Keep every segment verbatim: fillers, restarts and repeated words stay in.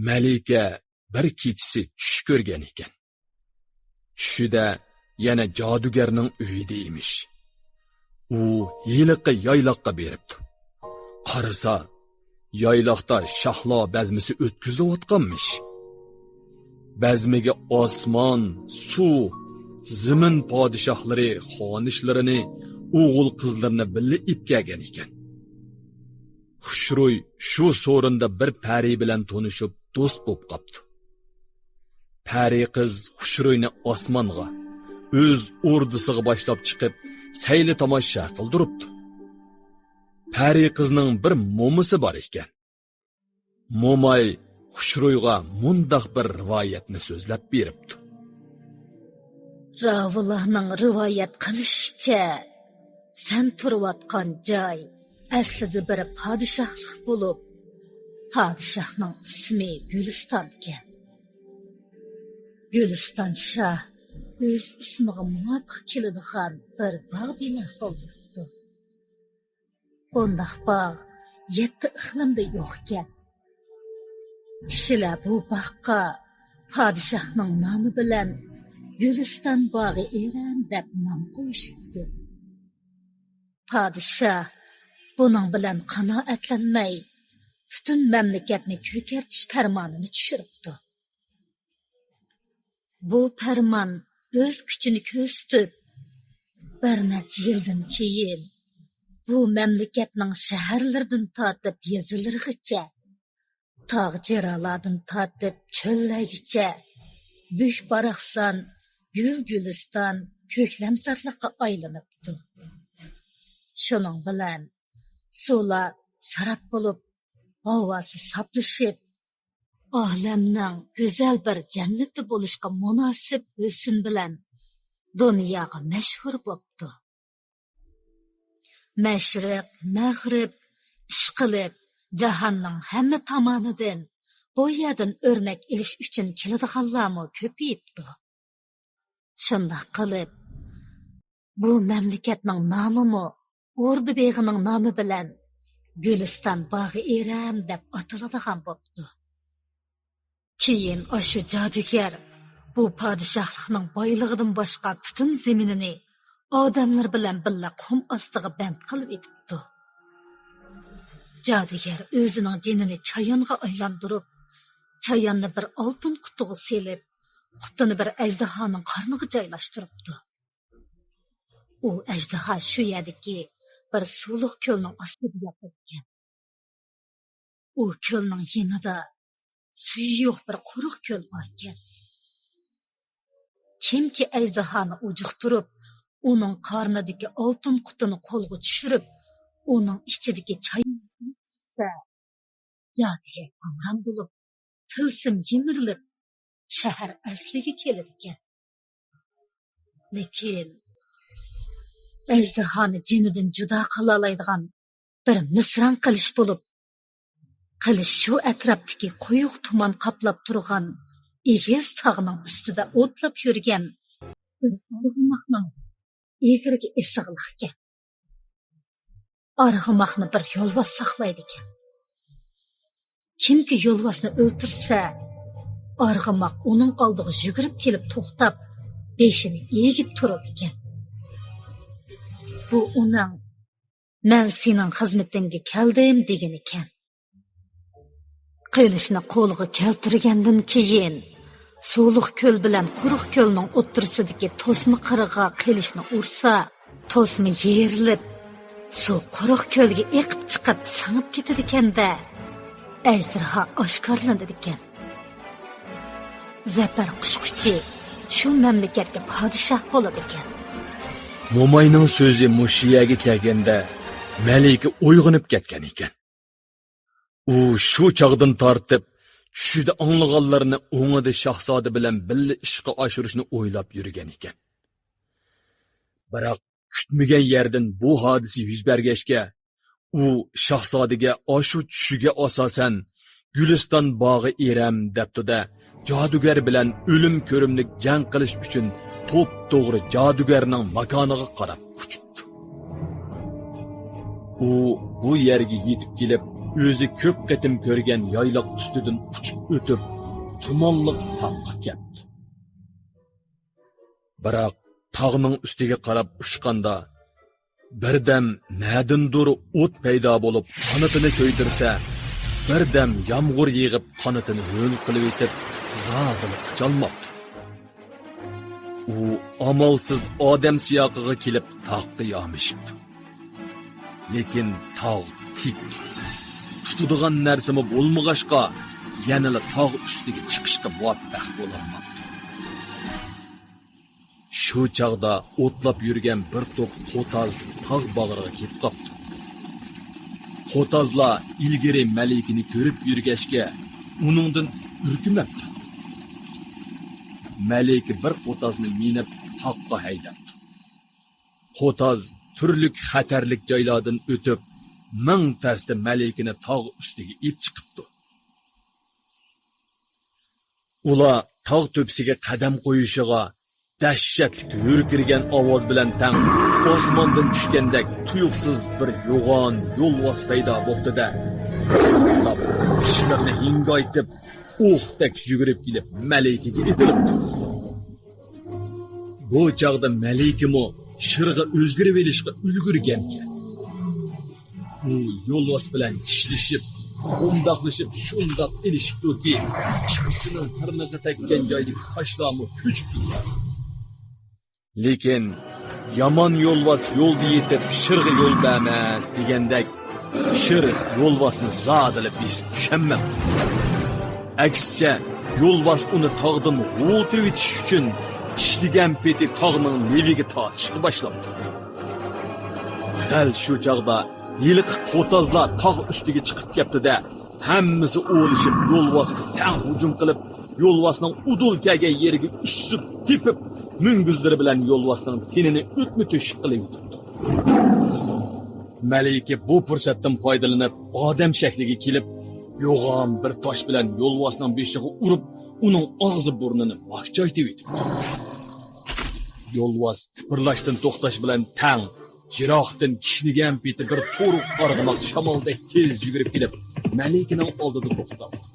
مەلىكە بىر كېچىسى چۈش كۆرگەن ئىكەن. چۈشىدە يەنە جادۇگەرنىڭ ئۆيىدە ئىمىش. ئۇ ھېلىقى يايلاققا بېرىپتۇ. قارىسا، يايلاقتا شاھلار بەزمىسى ئۆتكۈزۈلۈۋاتقانمىش. بەزمىگە ئاسمان، سۇ، زېمىن پادىشاھلىرى خانىشلىرىنى، ئوغۇل قىزلىرىنى بىللە ئېلىپ كەلگەن ئىكەن. خۇشرۇي شۇ سورۇندا بىر پەرى بىلەن تونۇشۇپ، دوست بولۇپ قاپتۇ. پەرى قىز خۇشرۇينى ئاسمانغا، ئۆز ئوردىسىغا باشلاپ چىقىپ، سەيلە تاماشا قىلدۇرۇپتۇ. پەرى قىزنىڭ بىر مومىسى بار ئىكەن. موماي خۇشرۇيغا مۇنداق بىر رىۋايەتنى سۆزلەپ بېرىپتۇ. راۋىلارنىڭ رىۋايەت قىلىشىچە، سەن تۇرۇۋاتقان جاي ئەسلىدە بىر پادىشاھلىق بولۇپ، پادىشاھنىڭ ئىسمى گۈلىستانكەن. گۈلىستان شاھ ئۆز ئىسمىغا مۇۋاپىق كېلىدىغان بىر باغ بىنا قىلدۇرۇپتۇ. بۇنداق باغ يەتتە ئىقلىمدا يوقكەن. كىشىلەر بۇ باغقا پادىشاھنىڭ نامى بىلەن گۈلىستان باغى ئىرەم دەپ نام قويۇشۇپتۇ. پادىشاھ بۇنىڭ بىلەن قانائەتلەنمەي، پۈتۈن مەملىكەتنى كۆكەرتىش پەرمانىنى چۈشۈرۈپتۇ. بۇ پەرمان ئۆز كۈچىنى كۆرسىتىپ، بىر نەچچە يىلدىن كېيىن بۇ مەملىكەتنىڭ شەھەرلىرىدىن تارتىپ يېزىلىرىغىچە، تاغ جىرالاردىن تارتىپ چۆللەرگىچە، بۈك-باراقسان، گۈل-گۈلىستان، كۆكلەمزارلىققا ئايلىنىپتۇ. شۇنىڭ بىلەن سۇلار ساراپ بولۇپ، ھاۋاسى ساپلىشىپ، ئالەمنىڭ گۈزەل بىر جەننىتى بولۇشقا مۇناسىپ ھۆسن بىلەن دۇنياغا مەشھۇر بوپتۇ. مەشرىق، مەغرىب، ئىشقىلىپ، جاھاننىڭ ھەممە تامانىدىن بۇ يەردىن ئۆرنەك ئېلىش ئۈچۈن كېلىدىغانلارمۇ كۆپىيىپتۇ. شۇنداق قىلىپ، بۇ مەملىكەتنىڭ نامىمۇ ئوردا بېغىنىڭ نامى بىلەن گۈلىستان باغى ئىرەم دەپ ئاتىلىدىغان بوپتۇ. كېيىن ئاشۇ جادۇگەر بۇ پادىشاھلىقنىڭ بايلىقىدىن باشقا پۈتۈن زېمىنىنى ئادەملىرى بىلەن بىللە قۇم ئاستىغا بەند قىلىۋېتىپتۇ. جادۇگەر ئۆزىنىڭ جېنىنى چايانغا ئايلاندۇرۇپ، چاياننى بىر ئالتۇن قۇتىغا سېلىپ، قۇتىنى بىر ئەجدىھانىڭ قارنىغا جايلاشتۇرۇپتۇ. ئۇ ئەجدىھا شۇ يەردىكى بىر سۇلۇق كۆلنىڭ ئاستىدا ياتىدىكەن. ئۇ كۆلنىڭ يېنىدا سۈيى يوق بىر قۇرۇق كۆل باركەن. كىمكى ئەجدىھانى ئۇجۇقتۇرۇپ، ئۇنىڭ قارنىدىكى ئالتۇن قۇتىنى قولغا چۈشۈرۈپ، ئۇنىڭ ئىچىدىكى چاينى ئىچسە، جادۇگەر ھەيران بولۇپ، تىلسىم يىمىرىلىپ، شەھەر ئەسلىگە كېلىدىكەن. لېكىن ئەجدىھانى جېنىدىن جۇدا قىلالايدىغان بىر مىسران قىلىچ بولۇپ، قىلىچ شۇ ئەتراپتىكى قويۇق تۇمان قاپلاپ تۇرغان ئېگىز تاغنىڭ ئۈستىدە ئوتلاپ يۈرگەن بىر ئارغىماقنىڭ ئېغىرىگە ئېسىقلىق ئىكەن. ئارغىماقنى بىر يولۋاس ساقلايدىكەن. كىمكى يولۋاسنى ئۆلتۈرسە، ئارغىماق ئۇنىڭ ئالدىغا يۈگۈرۈپ كېلىپ توختاپ، بېشىنى ئېگىپ تۇرىدىكەن. بۇ ئۇنىڭ «مەن سېنىڭ خىزمىتىڭگە كەلدىم» دېگىنىكەن. قىلىچنى قولىغا كەلتۈرگەندىن كېيىن، سۇلۇق كۆل بىلەن قۇرۇق كۆلنىڭ ئوتتۇرىسىدىكى توسما قىرىغا قىلىچنى ئۇرسا، توسما يېرىلىپ، سۇ قۇرۇق كۆلگە ئېقىپ چىقىپ سىڭىپ كېتىدىكەن-دە، ئەجدىھا ئاشكارىلىنىدىكەن. زەپەر قۇچقۇچى شۇ مەملىكەتكە پادىشاھ بولىدىكەن. موماينىڭ سۆزى مۇشۇ يەرگە كەلگەندە، مەلىكە ئويغىنىپ كەتكەن ئىكەن. ئۇ شۇ چاغدىن تارتىپ چۈشىدە ئاڭلىغانلىرىنى ئوڭىدا شاھزادە بىلەن بىللە ئىشقا ئاشۇرۇشنى ئويلاپ يۈرگەن ئىكەن. بىراق، كۈتمىگەن يەردىن بۇ ھادىسە يۈز بەرگەچكە، ئۇ شاھزادىگە ئاشۇ چۈشىگە ئاساسەن، «گۈلىستان باغى ئىرەم» دەپتۇ-دە، جادۇگەر بىلەن ئۆلۈم كۆرۈملۈك جەڭ قىلىش ئۈچۈن توپتوغرا جادۇگەرنىڭ ماكانىغا قاراپ ئۇچۇپتۇ. ئۇ بۇ يەرگە يېتىپ كېلىپ، ئۆزى كۆپ قېتىم كۆرگەن يايلاق ئۈستىدىن ئۇچۇپ ئۆتۈپ، تۇمانلىق تاغقا كەپتۇ. بىراق، تاغنىڭ ئۈستىگە قاراپ ئۇچقاندا، بىردەم نەدىندۇر ئوت پەيدا بولۇپ، قانىتىنى كۆيدۈرسە، بىردەم يامغۇر يېغىپ، قانىتىنى ھۆل قىلىۋېتىپ، زادىلا قىچالماپتۇ. ئۇ ئامالسىز ئادەم سىياقىغا كېلىپ، تاغقا يامىشىپتۇ. لېكىن تاغ تىك. تۇتىدىغان نەرسىمۇ بولمىغاچقا، يەنىلا تاغ ئۈستىگە چىقىشقا مۇۋەپپەق بولالماپتۇ. شۇ چاغدا ئوتلاپ يۈرگەن بىر توپ قوتاز تاغ باغرىغا كېلىپ قاپتۇ. قوتازلار ئىلگىرى مەلىكىنى كۆرۈپ يۈرگەچكە، ئۇنىڭدىن ئۈركۈمەپتۇ. مەلىكە بىر قوتازنى مىنىپ، تاغقا ھەيدەپتۇ. قوتاز تۈرلۈك خەتەرلىك جايلاردىن ئۆتۈپ، مىڭ تەستە مەلىكىنى تاغ ئۈستىگە ئېلىپ چىقىپتۇ. ئۇلار تاغ تۆپىسىگە قەدەم قويۇشىغا، دەھشەتلىك ھۆركىرىگەن ئاۋاز بىلەن تەڭ ئاسماندىن چۈشكەندەك تۇيۇقسىز بىر يوغان يولۋاس پەيدا بوپتۇ-دە، شىرقىراپ، چىشلىرىنى ھىڭگايتىپ، ئوقتەك يۈگۈرۈپ كېلىپ، مەلىكىگە ئېتىلىپتۇ. بۇ چاغدا مەلىكىمۇ شىرغا ئۆزگىرىۋېلىشقا ئۈلگۈرگەنىكەن. ئۇ يولۋاس بىلەن چىشلىشىپ، قومداقلىشىپ، شۇنداق ئېلىشىپتۇكى، ئىككىسىنىڭ تىرنىقى تەگكەن جايدىكى تاشلارمۇ كۆچۈپ كېتىپتۇ. لېكىن، «يامان يولۋاس يولدا يېتىپ، شىرغا يول بەرمەس» دېگەندەك، شىر يولۋاسنى زادىلا بېسىپ چۈشەلمەپتۇ. ئەكسىچە، يولۋاس ئۇنى تاغدىن غۇلىتىۋېتىش ئۈچۈن، چىشلىگەن پېتى تاغنىڭ لېۋىگە تارتىشقا باشلاپتۇ. دەل شۇ چاغدا ھېلىقى قوتازلار تاغ ئۈستىگە چىقىپ كەپتۇ-دە، ھەممىسى ئولىشىپ يولۋاسقا تەڭ ھۇجۇم قىلىپ، يولۋاسنىڭ ئۇدۇل كەلگەن يېرىگە ئۈسۈپ تېپىپ، مۈڭگۈزلىرى بىلەن يولۋاسنىڭ تېنىنى ئۆتمە تۆشۈك قىلىۋېتىپتۇ. مەلىكە بۇ پۇرسەتتىن پايدىلىنىپ، ئادەم شەكلىگە كېلىپ، يوغان بىر تاش بىلەن يولۋاسنىڭ بېشىغا ئۇرۇپ، ئۇنىڭ ئاغزى بۇرنىنى ماكچايتىۋېتىپتۇ. يولۋاس تىپىرلاشتىن توختاش بىلەن تەڭ، يىراقتىن كىشنىگەن پېتى بىر تورۇق ئارغىماق شامالدەك تېز يۈگۈرۈپ كېلىپ، مەلىكىنىڭ ئالدىدا توختاپتۇ.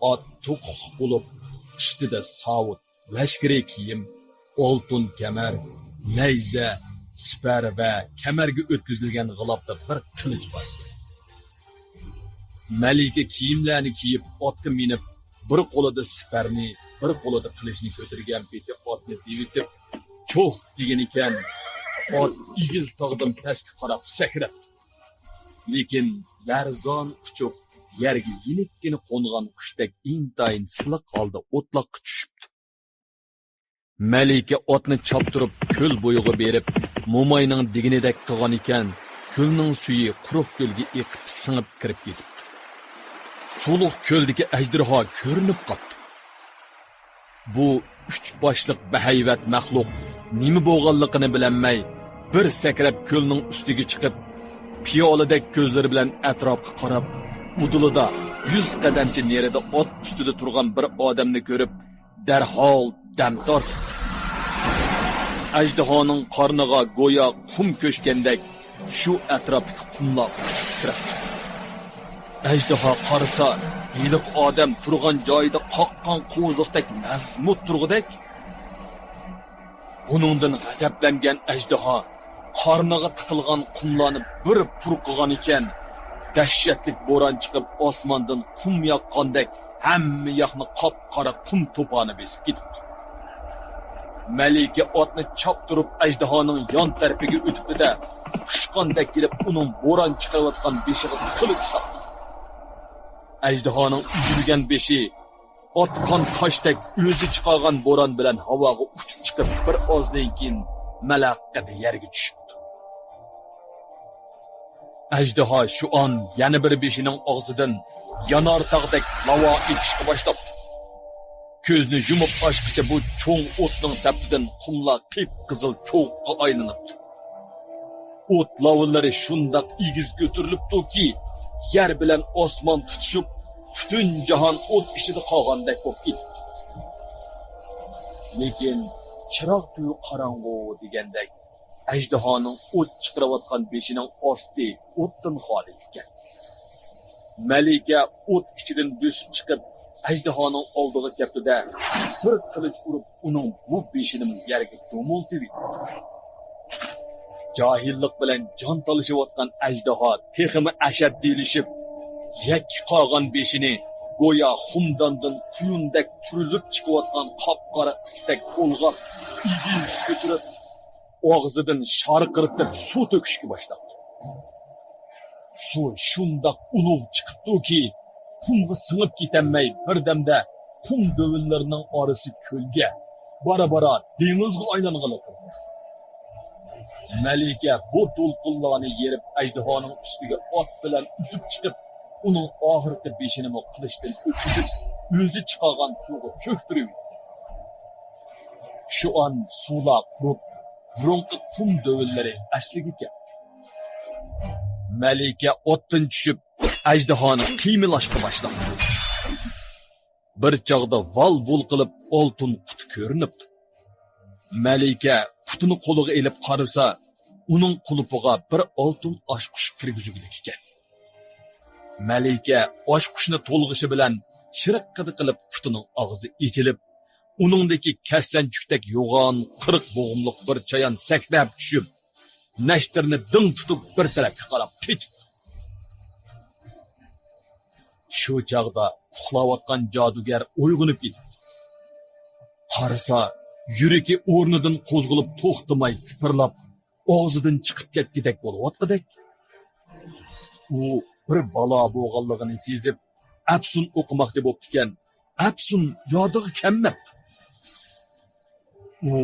ئات توقۇقلۇق بولۇپ، ئۈستىدە ساۋۇت، لەشكىرىي كىيىم، ئالتۇن كەمەر، نەيزە، سىپەر ۋە كەمەرگە ئۆتكۈزۈلگەن غىلاپتا بىر قىلىچ بار ئىكەن. مەلىكە كىيىملەرنى كىيىپ، ئاتقا مىنىپ، بىر قولىدا سىپەرنى، بىر قولىدا قىلىچنى كۆتۈرگەن پېتى ئاتنى دېۋىتىپ، چوھ دېگىنىكەن، ئات ئېگىز تاغدىن پەسكە قاراپ سەكرەپتۇ. لېكىن لەرزان ئۇچۇپ، يەرگە يېنىككىنە قونغان قۇشتەك ئىنتايىن سىلىق ھالدا ئوتلاققا چۈشۈپتۇ. مەلىكە ئاتنى چاپتۇرۇپ كۆل بويىغا بېرىپ، موماينىڭ دېگىنىدەك قىلغانىكەن، كۆلنىڭ سۈيى قۇرۇق كۆلگە ئېقىپ سىڭىپ كىرىپ كېتىپتۇ. سۇلۇق كۆلدىكى ئەجدىھا كۆرۈنۈپ قاپتۇ. بۇ ئۈچ باشلىق بەھەيۋەت مەخلۇق نېمە بولغانلىقىنى بىلەلمەي، بىر سەكرەپ كۆلنىڭ ئۈستىگە چىقىپ، پىيالىدەك كۆزلىرى بىلەن ئەتراپقا قاراپ، ئۇدۇلىدا يۈز قەدەمچە نېرىدا ئات ئۈستىدە تۇرغان بىر ئادەمنى كۆرۈپ، دەرھال دەم تارتىپتۇ. ئەجدىھانىڭ قارنىغا گويا قۇم كۆچكەندەك شۇ ئەتراپتىكى قۇملار ئۇچۇپ كىرىپتۇ. ئەجدىھا قارىسا، ھېلىقى ئادەم تۇرغان جايىدا قاققان قوزۇقتەك مەزمۇت تۇرغۇدەك. بۇنىڭدىن غەزەپلەنگەن ئەجدىھا قارنىغا تىقىلغان قۇملارنى بىر پۇرقىغانىكەن، دەھشەتلىك بوران چىقىپ، ئاسماندىن قۇم ياغقاندەك ھەممە ياقنى قاپقارا قۇم توپانى بېسىپ كېتىپتۇ. مەلىكە ئاتنى چاپتۇرۇپ ئەجدىھانىڭ يان تەرىپىگە ئۆتۈپتۇ-دە، ئۇچقاندەك كېلىپ ئۇنىڭ بوران چىقىرىۋاتقان بېشىغا قىلىچ ساپتى. ئەجدىھانىڭ ئۈزۈلگەن بېشى ئاتقان تاشتەك ئۆزى چىقارغان بوران بىلەن ھاۋاغا ئۇچۇپ چىقىپ، بىر ئازدىن كېيىن مەلەققىدە يەرگە چۈشۈپتۇ. ئەجدىھا شۇ ئان يەنە بىر بېشىنىڭ ئاغزىدىن يانار تاغدەك لاۋا ئېتىشقا باشلاپتۇ. كۆزنى يۇمۇپ ئاچقىچە بۇ چوڭ ئوتنىڭ تەپتىدىن قۇملار قىپقىزىل چوغقا ئايلىنىپتۇ. ئوت لاۋىلىرى شۇنداق ئېگىز كۆتۈرۈلۈپتۇكى، يەر بىلەن ئاسمان تۇتىشىپ، پۈتۈن جاھان ئوت ئىچىدە قالغاندەك بولۇپ كېتىپتۇ. لېكىن چىراغ تۈۋى قاراڭغۇ دېگەندەك، ئەجدىھانىڭ ئوت چىقىرىۋاتقان بېشىنىڭ ئاستى ئوتتىن خالىي ئىكەن. مەلىكە ئوت ئىچىدىن بۆسۈپ چىقىپ، ئەجدىھانىڭ ئالدىغا كەپتۇ-دە، بىر قىلىچ ئۇرۇپ، ئۇنىڭ بۇ بېشىنىمۇ يەرگە دومۇلتىۋېتىپتۇ. جاھىللىق بىلەن جان تالىشىۋاتقان ئەجدىھا تېخىمۇ ئەشەددىيلىشىپ، يەككە قالغان بېشىنى گويا خۇمداندىن قۇيۇندەك تۈرۈلۈپ چىقىۋاتقان قاپقارا ئىستەك بولغاپ، ئېگىز كۆتۈرۈپ، ئاغزىدىن شارقىرىتىپ سۇ تۆكۈشكە باشلاپتۇ. سۇ شۇنداق ئۇلۇغ چىقىپتۇكى، قۇمغا سىڭىپ كېتەلمەي، بىردەمدە قۇم دۆۋىلىرىنىڭ ئارىسى كۆلگە، بارا-بارا دېڭىزغا ئايلانغىلى تۇردى. مەلىكە بۇ دولقۇنلارنى يېرىپ، ئەجدىھانىڭ ئۈستىگە ئات بىلەن ئۈزۈپ چىقىپ، ئۇنىڭ ئاخىرقى بېشىنىمۇ قىلىچتىن ئۆتكۈزۈپ، ئۆزى چىقارغان سۇغا چۆكتۈرۈۋەتتى. شۇ ئان سۇلار قۇرۇپ، بۇرۇنقى قۇم دۆۋىلىرى ئەسلىگە كەلدى. مەلىكە ئاتتىن چۈشۈپ، ئەجدىھانى قىيمىلاشقا باشلاپتۇ. بىر چاغدا ۋال-ۋۇل قىلىپ ئالتۇن قۇتى كۆرۈنۈپتۇ. مەلىكە قۇتىنى قولىغا ئېلىپ قارىسا، ئۇنىڭ قۇلۇپىغا بىر ئالتۇن ئاچقۇچ كىرگۈزگۈلۈك ئىكەن. مەلىكە ئاچقۇچنى تولغىشى بىلەن شىرىققىدە قىلىپ قۇتىنىڭ ئاغزى ئېچىلىپ، ئۇنىڭدىكى كەسلەنچۈكتەك يوغان قىرىق بوغۇملۇق بىر چايان سەكرەپ چۈشۈپ، نەشتىرىنى دىڭ تۇتۇپ بىر تەرەپكە قاراپ قېچىپتۇ. شۇ چاغدا ئۇخلاۋاتقان جادۇگەر ئويغىنىپ كېتىپتۇ. قارىسا، يۈرىكى ئورنىدىن قوزغىلىپ توختىماي تىپىرلاپ، ئاغزىدىن چىقىپ كەتكۈدەك بولۇۋاتقۇدەك. ئۇ بىر بالا بولغانلىقىنى سېزىپ، ئەپسۇن ئوقۇماقچى بوپتىكەن، ئەپسۇن يادىغا كەلمەپتۇ. ئۇ،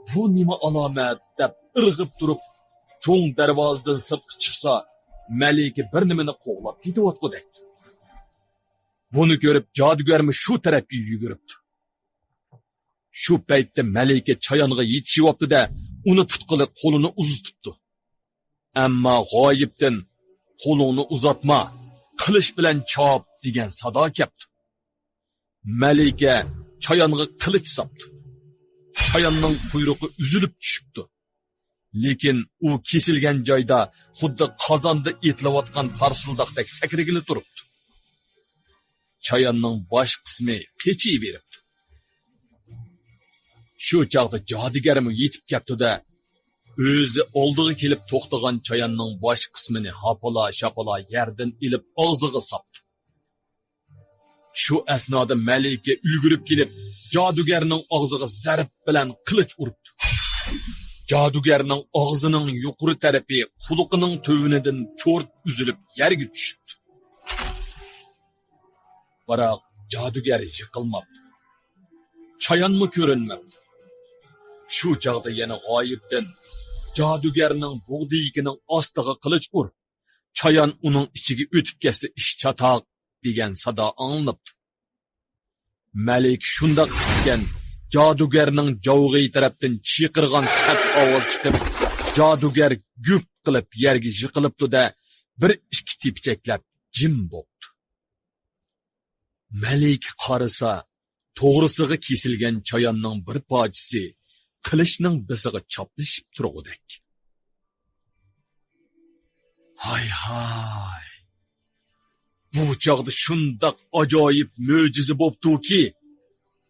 «بۇ نېمە ئالامەت؟» دەپ ئىرغىپ تۇرۇپ، چوڭ دەرۋازىدىن سىرتقا چىقسا، مەلىكە بىر نېمىنى قوغلاپ كېتىۋاتقۇدەك. بۇنى كۆرۈپ، جادۇگەرمۇ شۇ تەرەپكە يۈگۈرۈپتۇ. شۇ پەيتتە مەلىكە چايانغا يېتىشىۋاپتۇ-دە، ئۇنى تۇتقىلى قولىنى ئۇزىتىپتۇ. ئەمما غايىبتىن، «قولۇڭنى ئۇزاتما، قىلىچ بىلەن چاپ» دېگەن سادا كەپتۇ. مەلىكە چايانغا قىلىچ ساپتۇ. چاياننىڭ قۇيرۇقى ئۈزۈلۈپ چۈشۈپتۇ. لېكىن ئۇ كېسىلگەن جايدا خۇددى قازاندا ئېتىلىۋاتقان پارسىلداقتەك سەكرىگىلى تۇرۇپتۇ. چاياننىڭ باش قىسمى قېچىۋېرىپتۇ. شۇ چاغدا جادۇگەرمۇ يېتىپ كەپتۇ-دە، ئۆزى ئالدىغا كېلىپ توختىغان چاياننىڭ باش قىسمىنى ھاپىلا-شاپىلا يەردىن ئېلىپ ئاغزىغا ساپتۇ. شۇ ئەسنادا مەلىكە ئۈلگۈرۈپ كېلىپ، جادۇگەرنىڭ ئاغزىغا زەرب بىلەن قىلىچ ئۇرۇپتۇ. جادۇگەرنىڭ ئاغزىنىڭ يۇقىرى تەرىپى قۇلىقىنىڭ تۆۋىنىدىن چورت ئۈزۈلۈپ يەرگە چۈشۈپتۇ. بىراق جادۇگەر يىقىلماپتۇ. چايانمۇ كۆرۈنمەپتۇ. شۇ چاغدا يەنە غايىبتىن، «جادۇگەرنىڭ بوغدىيىكىنىڭ ئاستىغا قىلىچ ئۇر، چايان ئۇنىڭ ئىچىگە ئۆتۈپ كەتسە ئىش چاتاق» دېگەن سادا ئاڭلىنىپتۇ. مەلىكە شۇنداق قىپتىكەن، جادۇگەرنىڭ جاۋغىيى تەرەپتىن چىقىرغان سەت ئاۋاز چىقىپ، جادۇگەر گۈپ قىلىپ يەرگە يىقىلىپتۇ-دە، بىر ئىككى تېپىچەكلەپ جىم بوپتۇ. مەلىكە قارىسا، توغرىسىغا كېسىلگەن چاياننىڭ بىر پارچىسى قىلىچنىڭ بىسىغا چاپلىشىپ تۇرغۇدەك. ھاي-ھاي! بۇ چاغدا شۇنداق ئاجايىپ مۆجىزە بوپتۇكى،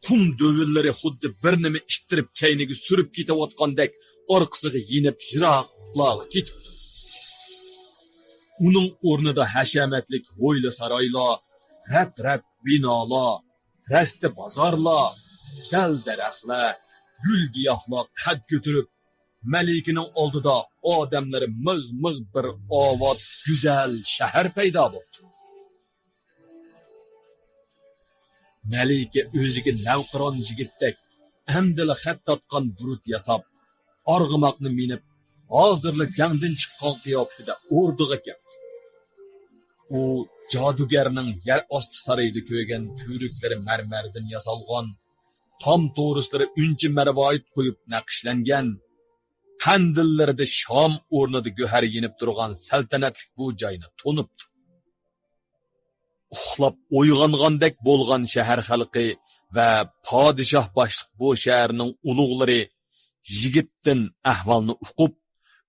قۇم دۆۋىلىرى خۇددى بىر نېمە ئىتتىرىپ كەينىگە سۈرۈپ كېتىۋاتقاندەك ئارقىسىغا يېنىپ يىراقلارغا كېتىپتۇ. ئۇنىڭ ئورنىدا ھەشەمەتلىك ھويلا-سارايلار، رەت-رەت بىنالار، رەستە بازارلار، دەل-دەرەخلەر، گۈل-گىياھلار قەد كۆتۈرۈپ، مەلىكىنىڭ ئالدىدا ئادەملىرى مىغ-مىغ بىر ئاۋات، گۈزەل شەھەر پەيدا بوپتۇ. مەلىكە ئۆزىگە نەۋقىران يىگىتتەك ئەمدىلا خەت تارتقان بۇرۇت ياساپ، ئارغىماقنى مىنىپ، ھازىرلا جەڭدىن چىققان قىياپىتىدە ئوردىغا كەپتۇ. ئۇ جادۇگەرنىڭ يەر ئاستى سارىيىدا كۆرگەن تۈۋرۈكلىرى مەرمەردىن ياسالغان، تام تورۇسلىرى ئۈنچە مەرۋايىت قويۇپ نەقىشلەنگەن، قەندىللىرىدە شام ئورنىدا گۆھەر يېنىپ تۇرغان سەلتەنەتلىك بۇ جاينى تونۇپتۇ. ئۇخلاپ ئويغانغاندەك بولغان شەھەر خەلقى ۋە پادىشاھ باشلىق بۇ شەھەرنىڭ ئۇلۇغلىرى يىگىتتىن ئەھۋالنى ئۇقۇپ،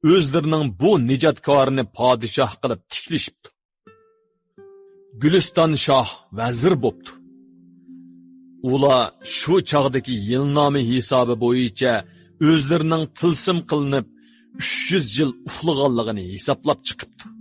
ئۆزلىرىنىڭ بۇ نىجاتكارىنى پادىشاھ قىلىپ تىكلىشىپتۇ. گۈلىستان شاھ ۋەزىر بوپتۇ. ئۇلار شۇ چاغدىكى يىلنامە ھېسابى بويىچە ئۆزلىرىنىڭ تىلسىم قىلىنىپ، ئۈچ يۈز يىل ئۇخلىغانلىقىنى ھېسابلاپ چىقىپتۇ.